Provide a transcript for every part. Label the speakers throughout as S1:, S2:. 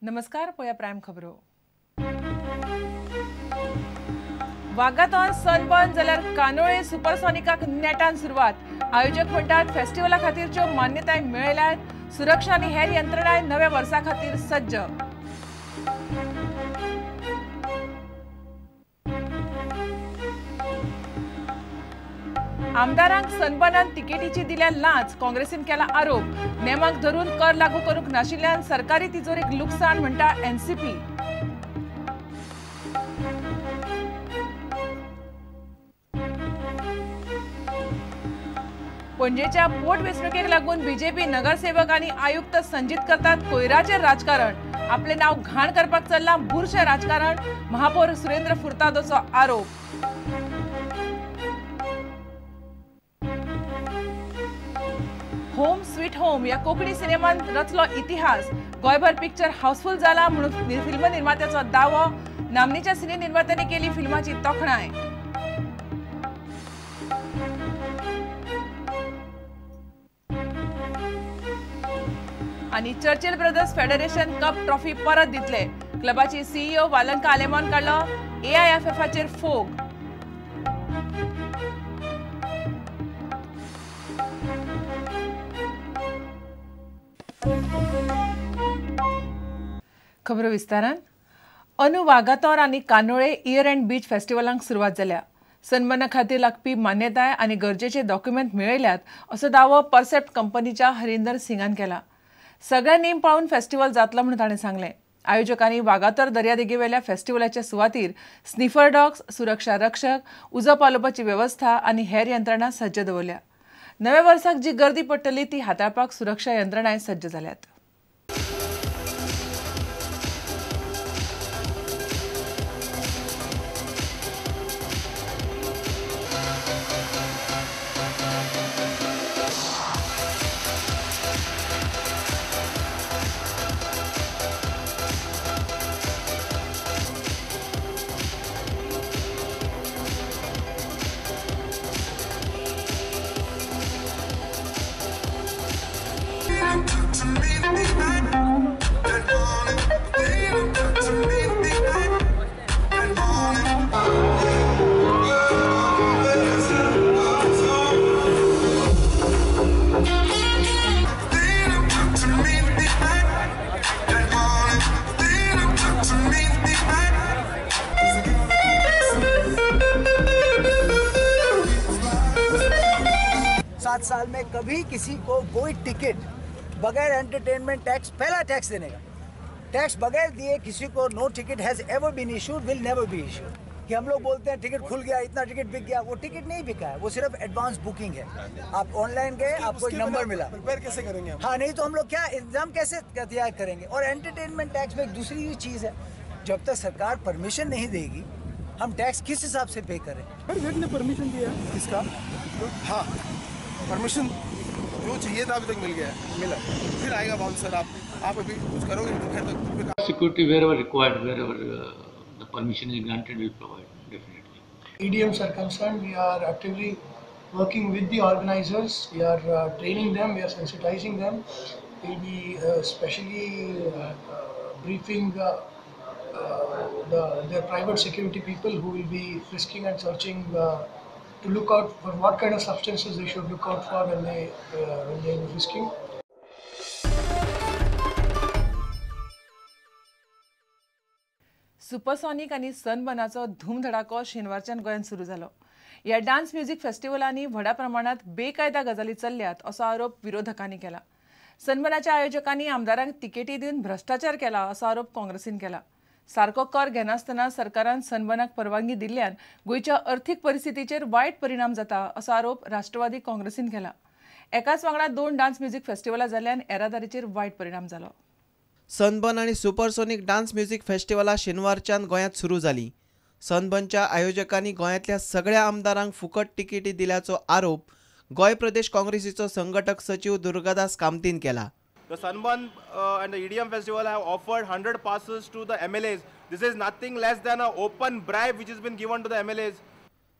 S1: नमस्कार, पळया प्रायम खबरो. वागातोर सनबर्न जाल्यार कानोळे सुपरसॉनिकाक नेटान सुरवात. आयोजक म्हणटात फेस्टिवला खातीरच्यो मान्यताय मेळयल्यात, सुरक्षा आनी हेर यंत्रणाय नव्या वर्सा खातीर सज्ज. आमदारांक सनबर्नान तिकेटीची दिल्या लांच, काँग्रेसीन केला आरोप. नेमाक धरून कर लागू करूंक नाशिल्ल्यान सरकारी तिजोरेक लुकसाण म्हणटा एनसीपी. पणजेच्या पोटवेंचणुकेक लागून बीजेपी नगरसेवक आनी आयुक्त संजीत करतात कोयराचें राजकारण. आपलें नांव घाण करपाक चल्लां बुरशें राजकारण, महापौर सुरेंद्र फुर्तादोचो आरोप. होम स्वीट होम या कोंकणी सिनेमान रचलो इतिहास. गोंयभर पिक्चर हाऊसफुल जाला म्हणून फिल्म निर्मात्याचो दावो. नामनेच्या सिने निर्मात्यांनी केली फिल्माची तोखणाय. आनी Churchill Brothers Federation Cup trophy परत दितले. क्लबाची सीईओ वालंका आलेमॉन काडलो एआयएफएफाचेर फोग. खबरो विस्तारान. अंदू वागातोर आनी कानोळे इयर एंड बीच फेस्टिवलांक सुरवात जाल्या. सन्माना खातीर लागपी मान्यताय आनी गरजेचे डॉक्युमेंट मेळयल्यात असो दावो परसेप्ट कंपनीच्या हरिंदर सिंगान केला. सगळे नेम पाळून फेस्टिवल जातलो म्हणून ताणें सांगलें. आयोजकांनी वागातोर दर्यादेगेवेल्या फेस्टिवलाच्या सुवातीर स्निफर डॉग्स, सुरक्षा रक्षक, उजो पालोवपाची वेवस्था आनी हेर यंत्रणा सज्ज दवरल्या. नव्या वर्साक जी गर्दी पडटली ती हाताळपाक सुरक्षा यंत्रणाय सज्ज जाल्यात.
S2: साल में कभी किसी को कोई टिकट बगैर एंटरटेनमेंट टैक्स, पहला टैक्स देने का, टैक्स बगैर दिए किसी को no ticket has ever been issued, will never be issued. कि हम लोग बोलते हैं टिकट खुल गया, इतना टिकट बिक गया, वो टिकट नहीं बिका है, वो सिर्फ एडवांस बुकिंग है. आप ऑनलाइन गए, आपको एक नंबर मिला,
S3: प्रिपेयर कैसे करेंगे?
S2: हाँ, नहीं तो हम लोग क्या एग्जाम कैसे तैयार करेंगे? और एंटरटेनमेंट टैक्स में एक दूसरी चीज़ है, जब तक सरकार परमिशन नहीं देगी हम टैक्स किस हिसाब से पे करें?
S3: ने परमिशन दिया इसका? हाँ, परमिशन जो चाहिए था अभी तक मिल गया है, मिला. फिर आएगा बाउंसर. आप अभी कुछ करोगे तो फिर
S4: security wherever required, wherever the permission is granted, will provide definitely.
S5: EDMs are concerned, we are actively working with the organizers. We are training them, we are sensitizing them. We'll be specially briefing their private security people who will be frisking and searching to look out for what kind of substances they should look out for when they are frisking.
S1: Supersonic आनी सनबर्नाचो धूमधडाको शेनवारच्यान गोंयांत सुरू जालो. ह्या dance music फेस्टिवलांनी व्हडा प्रमाणांत बेकायदा गजाली चल्ल्यात असो आरोप विरोधकांनी केला. सनबर्नाच्या आयोजकांनी आमदारांक तिकेटी दिवन भ्रश्टाचार केला असो आरोप काँग्रेसीन केला. सारको कर घेनासतना सरकारान सनबर्नाक परवानगी दिल्ल्यान गोंयच्या अर्थीक परिस्थितीचेर वायट परिणाम जाता असो आरोप राष्ट्रवादी काँग्रेसीन केला. एकाच वांगडा दोन डान्स म्युझिक फेस्टिवलां जाल्ल्यान येरादारीचेर वायट परिणाम जालो.
S6: सनबर्न आनी सुपरसोनिक डान्स म्युझिक फेस्टिवलां शेनवारच्यान गोंयांत सुरू जाली. सनबर्नच्या आयोजकांनी गोंयांतल्या सगळ्या आमदारांक फुकट तिकेटी दिल्याचो आरोप गोंय प्रदेश काँग्रेसीचो संघटक सचिव दुर्गादास कामतीन केला.
S7: The Sunburn and the EDM festival have offered 100 passes to the MLAs. This is nothing less than an open bribe which has been given to the MLAs.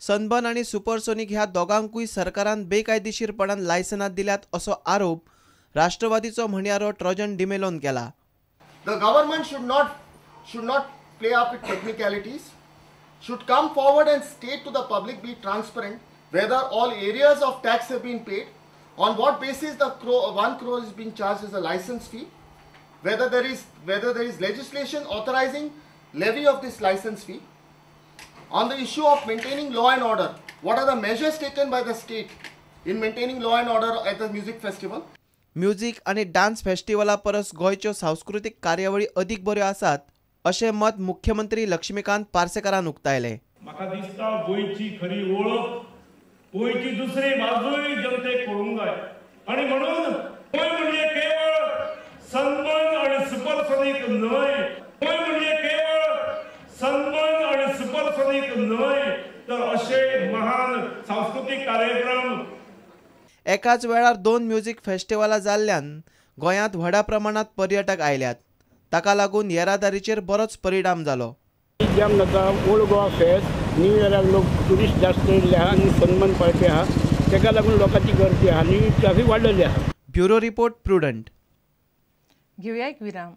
S6: Sunburn आनी सुपरसोनिक ह्या दोगांकूय सरकारान बेकायदेशीरपणान लायसनां दिल्यात असो आरोप राष्ट्रवादीचो म्हणयारो ट्रोजन डिमेलोन केला.
S8: The government should not play up with technicalities, should come forward and state to the public, be transparent, whether all areas of tax have been paid, on what basis the 1 crore is being charged as a license fee, whether there is legislation authorizing levy of this license fee. On the issue of maintaining law and order, what are the measures taken by the state in maintaining law and order at the music festival?
S6: Music आणि dance फेस्टिवला परस गोंयच्यो सांस्कृतीक कार्यावळी अदीक बऱ्यो आसात अशें मत मुख्यमंत्री लक्ष्मीकांत पार्सेकारान उक्तायलें.
S9: म्हाका दिसता गोंयची खरी वळख, गोंयची दुसरी बाजूय जनतेक कळूंक जाय आनी म्हणून गोंय म्हणजे केवळ सनबर्न आनी सुपरसोनीक न्हय, गोंय म्हणजे केवळ सनबर्न आनी सुपरसोनीक न्हय, तर अशे महान सांस्कृतीक कार्यक्रम.
S6: एकाच वेळार 2 म्युझिक फेस्टिवलां जाल्ल्यान गोंयांत व्हडा प्रमाणांत पर्यटक आयल्यात. ताका लागून येरादारीचेर बरोच परिणाम जालो.
S10: जॅम जाता ओल्ड गोवा फेस्ट, न्यू इयराक लोक ट्युरिस्ट जास्त येयल्ले आहा आनी सनबर्न पळपी आहा, ताका लागून लोकांची गर्दी आहा आनी ट्रॅफिक वाडलेली आहा.
S6: Bureau report, Prudent.
S1: घेवया एक विराम.